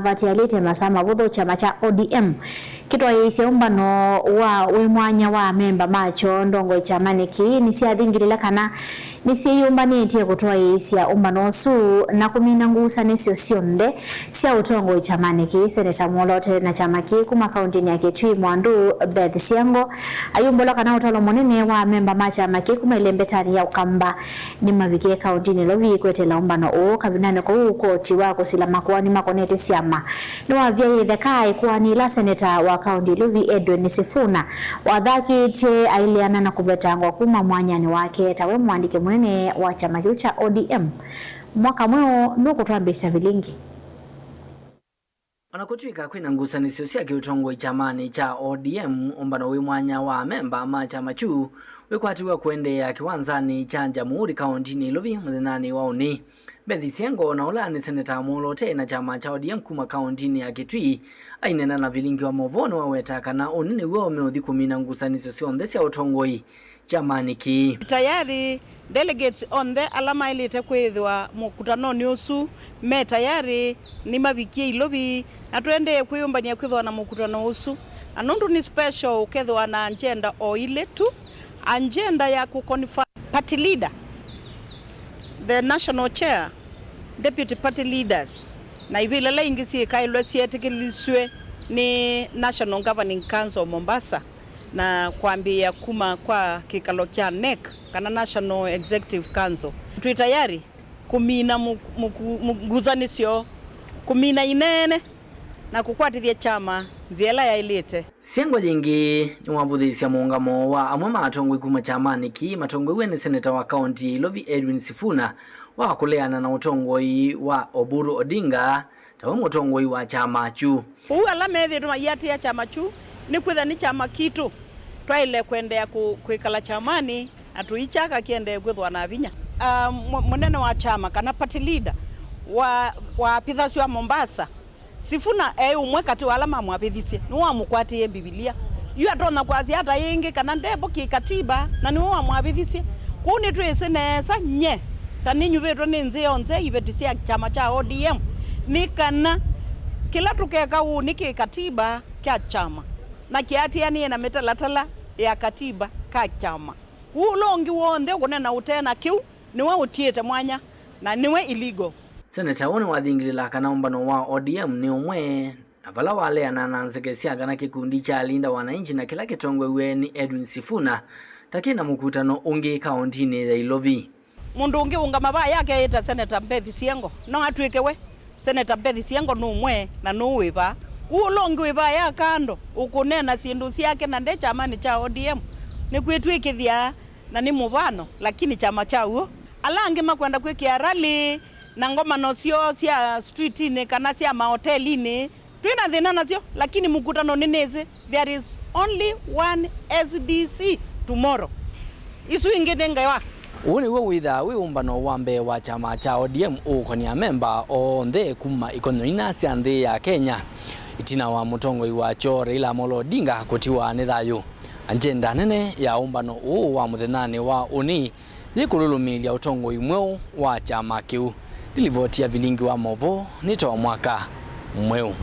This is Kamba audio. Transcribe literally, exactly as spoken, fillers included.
Vatialĩte masaa mavũthũ, kyama kya O D M kĩtwaĩĩsye ũmbano wa wĩ mwanya wa amemba makyo ndongoi kyamanĩ kĩĩ nĩsyathingĩlĩle kana nĩsyĩyũmbanĩtye kũtwaĩĩsya ũmbano ũsu na kũmina ngusanĩsyo syonthe sya ũtongoi kyamanĩ kĩĩ. Seneta mwolote na kyama kĩĩ kuma kaũntĩnĩ ya Kitui Mwandu Beth Siango ayũmbũla kana ũtalo mũnene wa amemba ma kyama kĩĩ kuma ĩlembetanĩ ya Ũkamba nĩmavikie kaũntĩnĩ Lovi kwetela ũmbano ũũ kavindanĩ kũu koti wa kũsila makoani makonetye syama nĩwavyaĩĩthe kaa ĩkoani ĩla seneta wa kaũntĩ Lovi Edwin Sifuna wathakĩtye aĩleana na kũvetangwa kuma mwanyanĩ wake tawe mũandĩki mũnene wa kyama kĩu kya O D M. Mwaka mweũ nũkũtwambĩĩsya vilingi. O na kũtw'ĩka kwĩna ngusanĩsyo sya kĩũtongoi kyamanĩ kya O D M, ũmbano wĩ mwanya wa amemba ma kyama kyu wĩkwatiw'a kũendeea kĩwanzanĩ kya Jamhuri kaũntĩnĩ Ilovi mũthenyanĩ wa ũnĩ. Beth Siango, na ũla nĩ seneta mwolote na kyama kya O D M kuma kaũntĩnĩ ya Kitui, aineena na vilingi wa maũvoo nĩwaweta kana ũnĩ nĩw'o meũthi kũmina ngusanĩsyo syonthe sya ũtongoi kyamanĩ kĩĩ. Tayari delegates onthe ala maĩlĩte kwĩthĩwa mũkutanonĩ ũsu me tayari, nĩmavikie Ilovi, na tũendee kwĩyũmbany'a kwĩthĩwa na mũkutano ũsu. Na nũndũ nĩ special, ũkethĩwa na agenda o ilĩ tu, agenda ya kũconfirm party leader, the national chair, deputy party leaders, na ivĩla ila ingĩ syĩkaĩlwe syetĩkĩlisw'e nĩ National Governing Council Mombasa. Na kwambĩĩa kuma kwa kĩkalo kya nec, kana National Executive Council. Twĩ tayari kũmina mu-, muku-, mu-, ngusanĩsyo, kũmina ineene, na kũkwatĩthya kyama nzĩa ĩla yaĩlĩte. Siango yĩngĩ nĩwavũthĩĩsya mũũngamo wa amwe ma atongoi kuma kyamanĩ kĩĩ matongoew'e nĩ seneta wa kaũntĩ ya Ilovi Edwin Sifuna wa kũleana na ũtongoi wa Oburu Odinga tawe mũtongoi wa kyama kyu. Ũu ala methĩĩtwe maiatĩĩa kyama kyu nĩkwĩthĩa nĩ kyama kitũ, twaĩle kũendeea kũ-, kwĩkala kyamanĩ na tũikyaka kĩendee kwĩthĩwa na vinya. Ah, mũ-, mũnene wa kyama kana party leader wa, wa apithasw'a Mombasa, Sifuna e ũmwe katĩ wa ala mamwavĩthisye, nĩwamũkwatĩĩe Mbivilia. Yu atonya kwasya ata yĩngĩ kana ndevo kĩkatiba, na nĩwe wamwavĩthisye? Kwoou nĩtwĩsĩ nesa nye ta nĩnyuvĩtwe nĩ nzĩ yonthe iveti sya kyama kya O D M, nĩ kana kĩla tũkeka ũũ nĩ kĩkatiba kya kyama na kĩatĩanĩe na mĩtalatala ya katiba ka kyama. Kwoou ũla ũngĩ w'onthe ũkũneena ũte na kĩu nĩwe ũtiĩte mwanya na nĩwe illegal. Seneta ũũ nĩwathingĩlĩla kana ũmbano wa O D M nĩ ũmwe na vala waleana na nzeke sya kana kĩkundi kya Linda Wananchi na kĩla kĩtongoew'e nĩ Edwin Sifuna ta kĩ na mũkutano ũngĩ kaũntĩnĩ ya Ilovi. Mũndũ ũngĩ ũngama vaa yake eĩta Seneta Beth Siango, no atw'ĩke we. Seneta Beth Siango nũmwe na nũũ wĩ vaa. Kwoou ũla ũngĩ wĩ vaa ya kando ũkũneena syĩndũ syake na nde kyamanĩ kya O D M, nĩkwĩtw'ĩkĩthya na nĩ mũvano, lakini kyama kya w'o. Ala angĩ makwenda kwĩkĩa rally na ngomano syoo sya streetinĩ kana sya maotelinĩ, twĩ na thĩna nasyo, lakini mũkutanonĩ nĩsĩ there is only one S D C tomorrow. Isu ingĩ nĩ ngewa. Ũũ nĩw'o wĩthaa wĩ ũmbano wa mbee wa kyama kya O D M ũũkonia amemba onthe kuma ikonyo ina sya nthĩ ya Kenya, ĩtina wa mũtongoi wakyo Raila Amolo Odinga kũtiwa nĩ thayũ. Agenda nene ya ũmbano ũũ wa mũthenyanĩ wa ũnĩ yĩkũlũlũmĩĩlya ũtongoi mweũ wa kyama kĩu. Nĩ livoti ya vilingi wa maũvoo nĩ ta wa mwaka mweũ.